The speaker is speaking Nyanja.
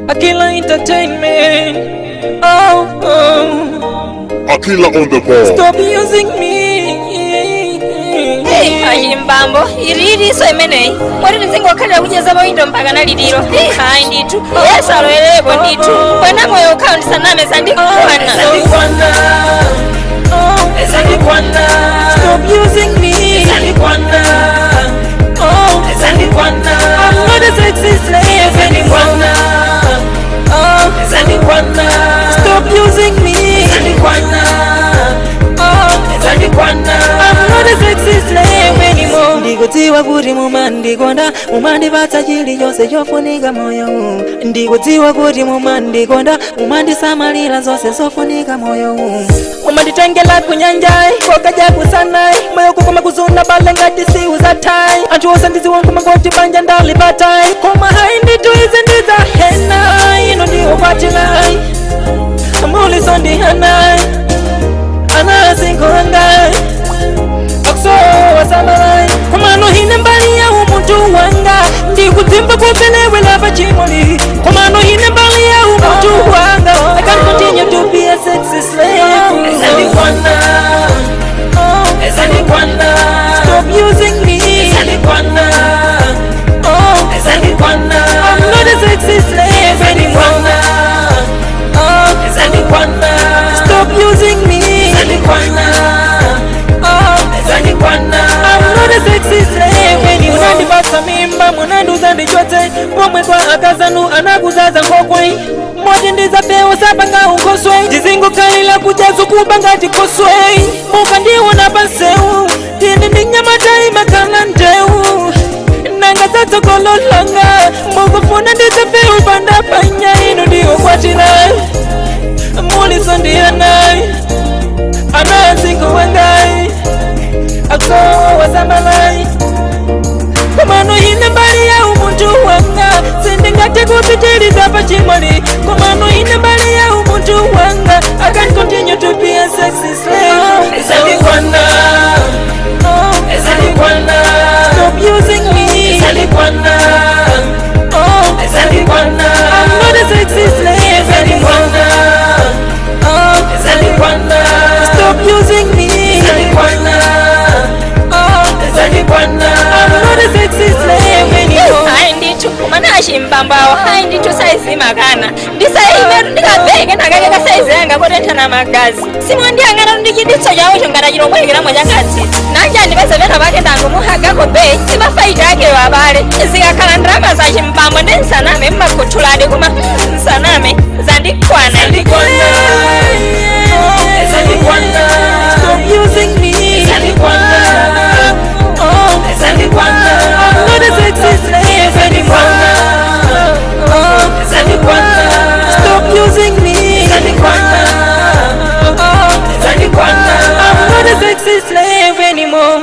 Akila Entertainment. Oh, oh. Akila on the ball. Stop using me. Hey, achimbambo ililiso imeneyi mwati tizingokhalira kucheza pawindo mpaka naliliro. Hayi ndithu, Yesu alowererepo ndithu pona moyo ukhawo ndisaname zandikwana. Zandikwana. Oh, zandikwana. Stop using me. Zandikwana. Oh, zandikwana. I'm not a sexy slave anymore. Oh, zandikwana. Stop using me. Zandikwana. Oh, zandikwana. I'm not a sexy slave anymore. Ndikudziwa kuti mumandikonda, mumandipatsa chilichonse chofunika moyo. Ndikudziwa kuti mumandikonda, mumandisamalira zonse zofunika moyo. Mumanditengela kunyanja, kokadya kusanai, moyo kukoma kuzuna bale ngati siuzatai. Anthu onse ndiziwa kumangoti banja ndalipatai, koma hayi ndithu izi ndizahena, ino ndiwokwatilai muliso ndihanai ana asinkohangai akusowasamalai komano ine mbali ya umunthu wanga ndikudzimva kupelewela pachimoli komano ine mbali ya umunthu wanga. I can't continue to be a sexy slave. Zandikwana. Oh, zandikwana. Stop using me. Zandikwana. Oh, zandikwana. I'm not a sexy slave anymore. Oh, zandikwana. Stop using me. Zandikwana. Oh, zandikwana. I'm not a sexy slave anymore. Munandipatsa mimba, munandiuza ndichotse pomwe kwa akazanu anakuzaza nkhokwe moti ndizapewa sapanga unkoswe ndizingokhalira kujazo kuba ngati koswe. Mukandiona pansewu tini ndi nyamata imakhala ndewu nanga zatsogolo langa mukufuna ndidzapewa panda panya inu ndiwokwatira muliso ndiyanayi ana asinkowangayi akusowasamalai komano ine mbali ya umunthu wanga sindingathe kupitiliza pachimoli komano ine mbali ya umunthu wanga. I can't continue to be a sexy slave. Zandikwana. Oh, zandikwana. Stop using me. Zandikwana. Oh, zandikwana. I'm not a sexy slave anymore. Oh, zandikwana. Stop using me. Zandikwana. Oh, zandikwana. I'm not a sexy slave anymore. Hayi ndithu, kumana achimbambo awo hayi ndithu saizi makana ndisaime ndikabheke nakake kasaizi yanga kotenthana magazi simwandiyang'ana ndi chiditso chawocho ngati chilomwekeramo chakatsitsi nanja ndipeze pena pake ndangumuhagako be simafaita akewo abale zikakhala ndalama za chimbambo ndi nsaname mmakhuthuladi koma nsaname zandikwana. Zandikwana. Zandikwana. Stop using me. Zandikwana. Oh, zandikwana. I'm not a sexy slave anymore. Oh, zandikwana. Stop using me. Zandikwana. Oh, zandikwana. I'm not a sexy slave anymore.